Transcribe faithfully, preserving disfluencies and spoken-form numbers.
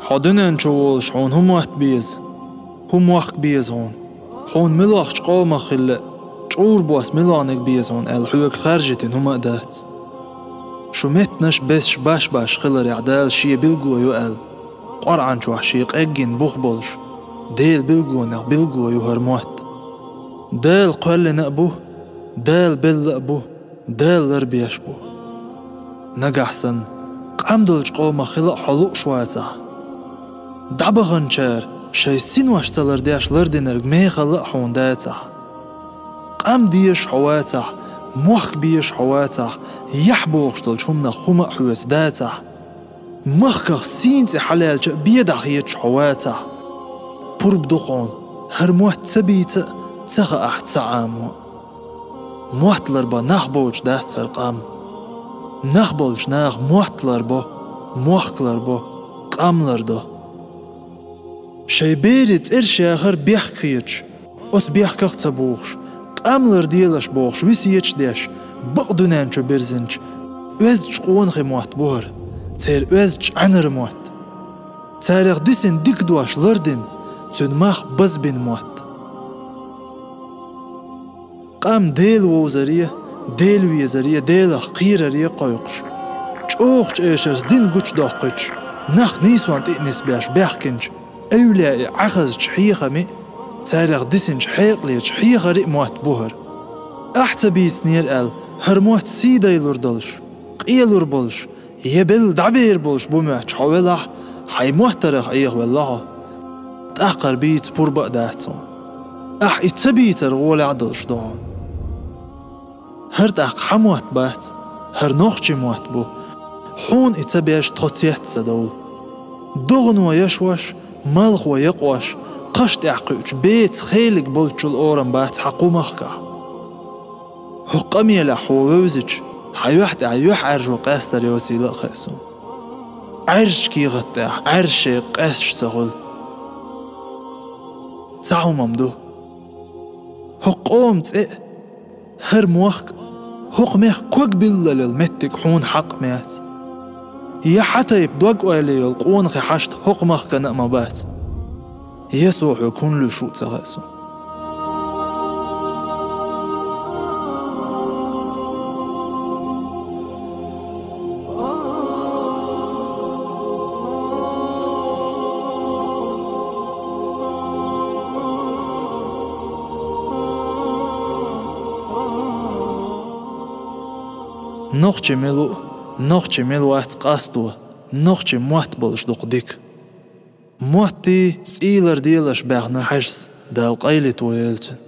Хьо дуьнен чу волуш хьуна хӀун мотт беза? ХӀун мохк беза хьуна? Хьуна муьлхачу къомах хилла а, чӀура бос муьлханиг беза хьуна аьлла, хьоьга хаьржийтина хӀума а дац. Шун меттанаш а, бесаш а баш-баш хиларехь Дала Шен билгало ю аьлла, Къуръан чохь Шен къеггина бух болуш, Делан билгалонех билгало ю хӀара мотт. Дала кхоьллина а бу, Дала белла а бу, Дала ларбеш а бу. Нагахь санна, къам долчу къомах хила а хьо лууш вацахь, дӀабаханчара шайн синош ца лардеш лардинарг мехала а хьуна дацахь, къам дезаш хьо вацахь, мохк безаш хьо вацахь, яхь бохуш долчу хӀуманах хӀума а хьоьца дацахь, махках сийна цӀе хьалаьлча а бен дӀахеташ хьо вацахь, пурба ду хьуна, хӀара мотт ца бийца а, ца хаахь ца Ӏамо а. Мотт ларбан нах боцуш дац хӀара къам. Нах болчу наха мотт ларбо, мохк ларбо, къам лардо. Шайн берийн цӀераш яхар бехк хеташ, оцу бехках а ца бухуш, къам ларделаш бохуш весеташ а деш, бакъ дуьнен чу бирзинчу оьздачу къонахийн мотт бу хӀара, церан оьздачу Ӏаьнара мотт. Царах дисина дика дош лардина, цуьнан мах базбина мотт. Къам Дела вовзаре, Дела везаре, Делах кхераре кхойкхуш, чӀогӀачу эшарца дин гучудоккхуьйтуш, нах нийсонна тӀе а нисбеш баьхкинчу эвлаяийн Ӏаьхазчу хьехамийн а, царах дисинчу хьекъалечу хьехарийн а мотт бу хӀара. Ахь ца бийцинера аьлла, хӀара мотт сийдайлур долуш, къелур болуш, я белла дӀабер болуш бу моьттуш хьо велахь, хьайн моттарах Ӏехавелла хьо. ТӀаккха хӀара бийца пурба а дац хьуна. Ахь и ца бийцар гӀолехь а долуш ду хьуна. ХӀара тӀаккха хьан мотт бац, хӀара нохчийн мотт бу. Хьуна и ца беш тхо цец ца довла. ДогӀано яшош, малхо якъош, кхаш тӀехь кхуьучу беца хелиг болччул орам бац хьан кху махкахь. ХӀокху къамелехь хьо вевзича, хьан юьхь тӀехь юьхьӀаьржо къаьстар йоцийла а хаьа суна. Ӏаьржачу кехат тӀехь Ӏаьржа шайга къаьсташ ца хуьлу. Цхьа хӀума-м ду. ХӀокху къоман цӀе а, хӀара мохк а, хӀокху мехкан ког биллал йолу меттиг хьуна хьакъ ма яц. Я хьан тайпа дог-ойла йолу къонахий хьашт хӀокху махкана а ма бац. Я со хьоьга хӀунда луьйш ву а ца хаьа суна. Нохчи мила ву, нохчи мила вац къасто, нохчи мотт болуш дукха дика. Моттий цӀийлар делаш баьхна хьажас, Дала къайле тоелла цуьнан.